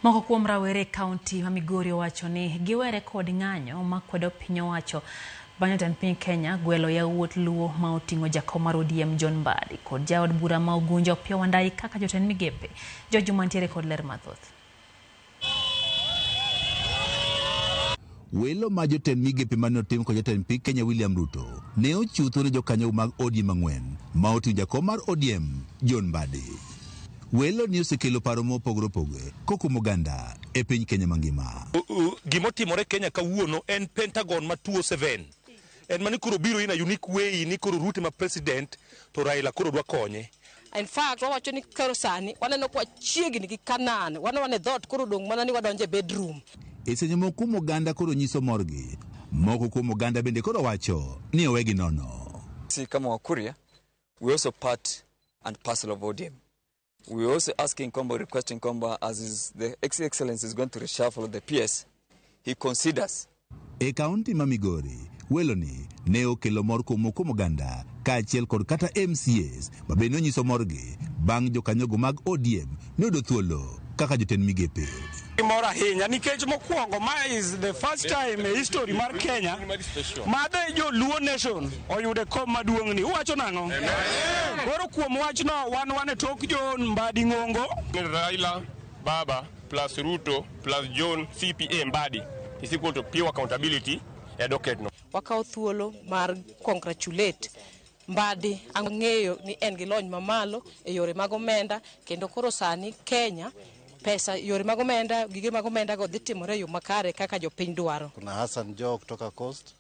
Moko kuom rawere e kaunti ma Migori owacho ni giwere kod ng'anyo makwedo piny owacho bang' jatend piny Kenya gwelo yawuot Luo ma oting'o jakom mar ODM John Mbadi kod jaod bura ma Ugunja Opiyo Wandayi kaka jotend migepe. George Juma ntiere kod ler mathoth. Welo ma jotend migepe mane otim kod jatend piny Kenya William Ruto ne ochutho ne jokanyo mag ODM ang'wen ma oting'o jakom mar ODM John Mbadi. Welo ni osekelo paro mopogore opogore kokuom oganda e piny Kenya mangima. Gimotimore Kenya kawuono en Pentagon ma 207. En mani koro biro in a unique way ni koro Ruto ma president to Raila koro dwa konye. In fact, wawacho ni koro sani waneno kwa chiegni gi Canaan, wan e dhoot koro dong' mana ni wadonjo e bedroom. E seche moko kuom oganda koro nyiso morgi, moko kuom oganda bende koro wacho ni owegi nono. Si kama Wakuria, we also part and parcel of ODM. We are also asking kwamba, requesting kwamba as is the Excellency is going to reshuffle the PS, he considers. E kaunti ma Migori, weloni ne okelo mor kuom kuom oganda kaachiel kod kata MCAs ma bende nonyiso morgi bang' jokanyogo mag ODM noyudo thuolo kaka jotend migepe. Mor ahinya nikech mokwongo ma is the first time e history mar Kenya ma the joluo nation oyude kom maduong' ni. Uwacho nang'o? Koro kuom wachno wan wan e tok John Mbadi Ng'ongo. Raila Baba plus Ruto plus John CPA Mbadi is equal to pure accountability e docket no. Wakawo thuolo mar congratulate Mbadi, ang'eyo ni en gi lony mamalo e yore mag omenda kendo koro sani Kenya pesa yore mag omenda gige mag omenda go dhi timore e yo makare kaka jopiny dwaro. Kuna Hassan Joho kutoka Coast,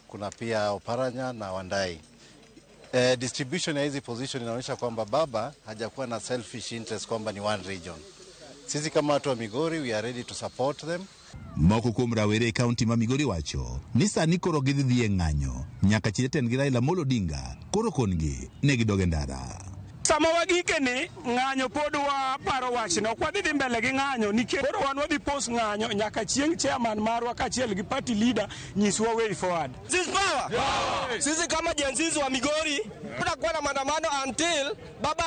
kuna pia Oparanya na Wandayi. Distribution ya hizi position inaonyesha kwamba baba hajakuwa na selfish interest kwamba ni one region. Sisi kama watu wa Migori we are ready to support them. Moko kuom rawere e kaunti ma Migori wacho ni sani koro gidhi dhi e ng'anyo nyaka chi jatendgi Raila Amolo Odinga koro kongi ne gidog e ndara. Sama wagike ni ng'anyo pod waparo wachno, ok wadhi dhi mbele gi ng'anyo nikech koro wan wadhi post ng'anyo nyaka chieng' chairman marwa kaachiel gi party leader nyiswa way forward. Sisi power. Sisi kama Gen Z wa Migori tutakuwa na maandamano until baba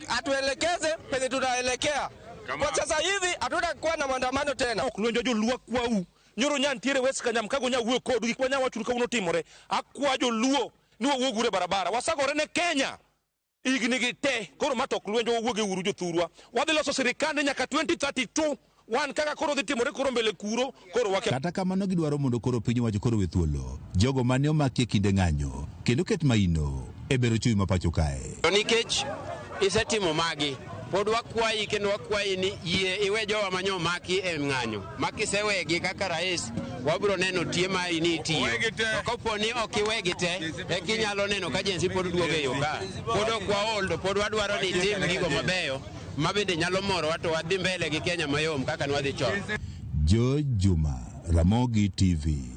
atuelekeze penye tunaelekea. Kwa sasa hivi hatutakuwa na maandamano tena. Ok lwenjo joluo kwau. Nyoro nya ntiere West Kanyam kago nya wuoyo kodu gik manya wachuru kawuono timore. Akwa joluo ni wawuog uru e barabara. Wasagore ne Kenya. Higni gi te koro ma to ok lwenjo wawuog e uru jothurwa. Wadhi loso sirikande nyaka 2032. Wan kaka koro dhi timore koro mbele kuro koro wakia. Kata kamano gidwaro mondo koro piny owacho koro we thuolo jogo mane omaki e kinde ng'anyo kendo ket maino e bero ochumi ma pacho kae. To nikech isetimo magi, pod wakwayi kendo wakwayi ni yie iwe jowa manyo maki e ng'anyo. Ma kisewegi kaka rais, wabiro neno tie mari ni itiyo. To kopo ni ok iwegi te, eka inyalo neno ka Gen Z pod duogo e yo ka. Pod ok waol to pod wadwaro ni itim gigo mabeyo ma bende nyalo morowa to wadhi mbele gi Kenya mayom kaka nwadhi chon. George Juma, Ramogi TV.